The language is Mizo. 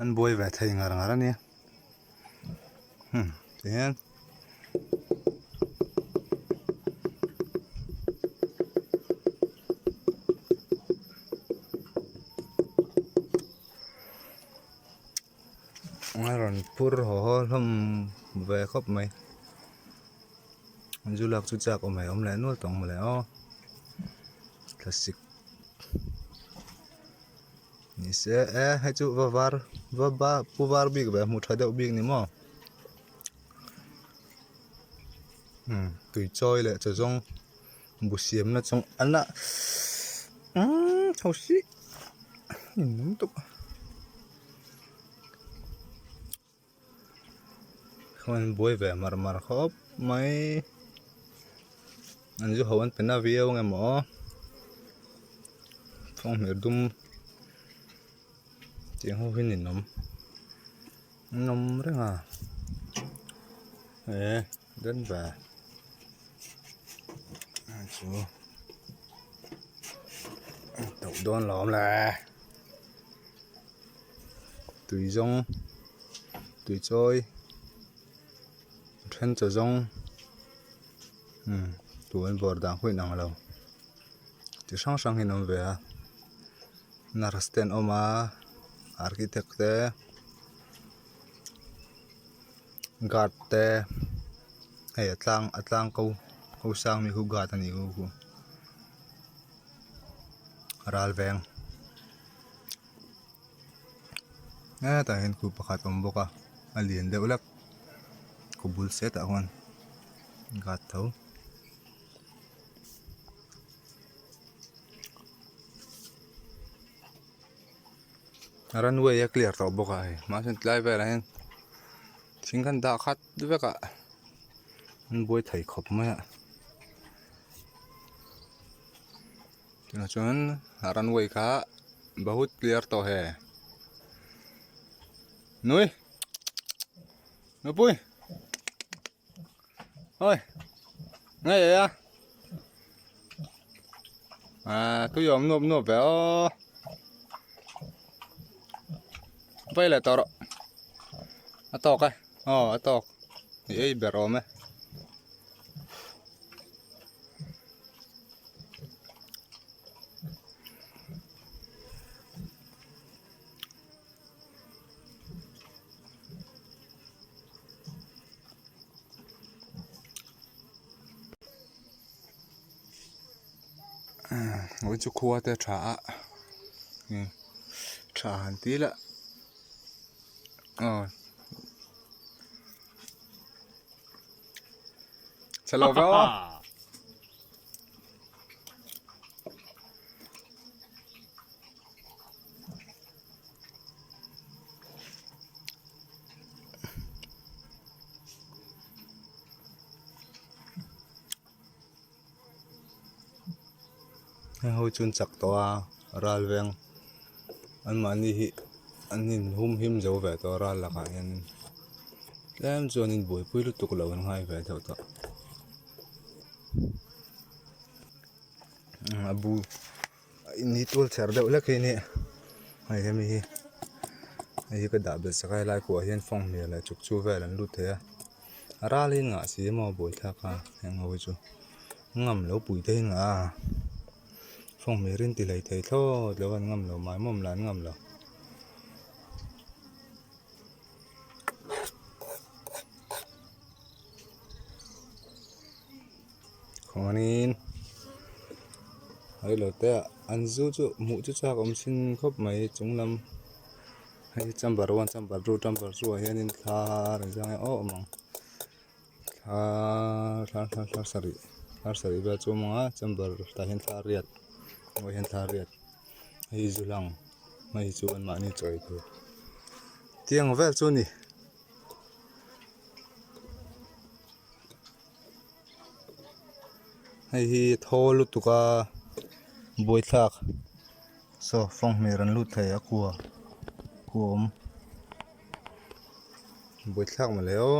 An buai ve thei ngar ngar a nia hmm tihian a rawn phur haw haw hlawm ve khawp mai zu lak chu chak awm awm leh nual tawh ang mawle aw thlasik. Ni se e hei chu va var va ba pu var bik ve hmu tha deuh bik ni maw umm tui chawi leh chaw zawng bu siam na chung a la umm chho si in tuk a. Khawn buai ve mar mar khawp mai an zu ho an pe na viau ang em aw fanghmir dum tiang ho hi ninawm an awm reng a eh den ve chu tauh dawn lo awm le. Tui zawng tui chawi then chaw zawng umm tui an bawr dan pawh a inang lo chi hrang hrang hi an awm ve a nurse te an awm a architect te guard te hei a tlang a tlang ko ko sang mi khu guard a nih khu khu ral veng. Hetah hian khu pakhat a awm bawk a a lian deuh hlek khu bul set ah khuan guard tho. Runway a clear tawh bawk a hei mahse tlai velah hian thing khan dah khat vek a an buai thei khawp mai a. Tunah chuan runway kha bahut clear tawh he nui nupui ôi nghe vậy á à tôi dòm nuộp nuộp về ô vây lại tọt a tawk e aw a tawk i ei ber awm e. Ngawi chu khua te a tha a tha han ti ila aw. Chhe lo ve aw. Heng ho chu an chak tawh a ral veng anmahni hi an in hum him zo ve tawh a ral lakah hianin tlem chuan in buaipui lutuk lo an ngai ve deuh tawh a bu in hi tual chher deuh hlek hi a ni hei hemi hi hei hi ka dah belh sak a helai khuah hian fanghmir leh chuk chu vel an lut thei a. A ral hi ngah si emaw buai thlak a heng ho hi chu ngam lo pui te hi ngah a fanghmir in ti hlei thei thlawt lo an ngam lo mai mawm lah an ngam lo. Khuanin hei lo te ah an zu chu hmuh chu chak awm sin khawp mai chunglam hei hi chamber one chamber two chamber two ah hianin thla rawn ziak ang e aw awm ang thla thla thla thla sarih thla sarih vel chu awm ang a chamber tah hian thla riat hnuaiah hian thla riat hei zu lang hei chu anmahni chawi tur tiang vel chu a ni. Hei hi thaw lutuk a buaithlak saw fanghmir an lut thei a kua kua awm buaithlak mawle aw.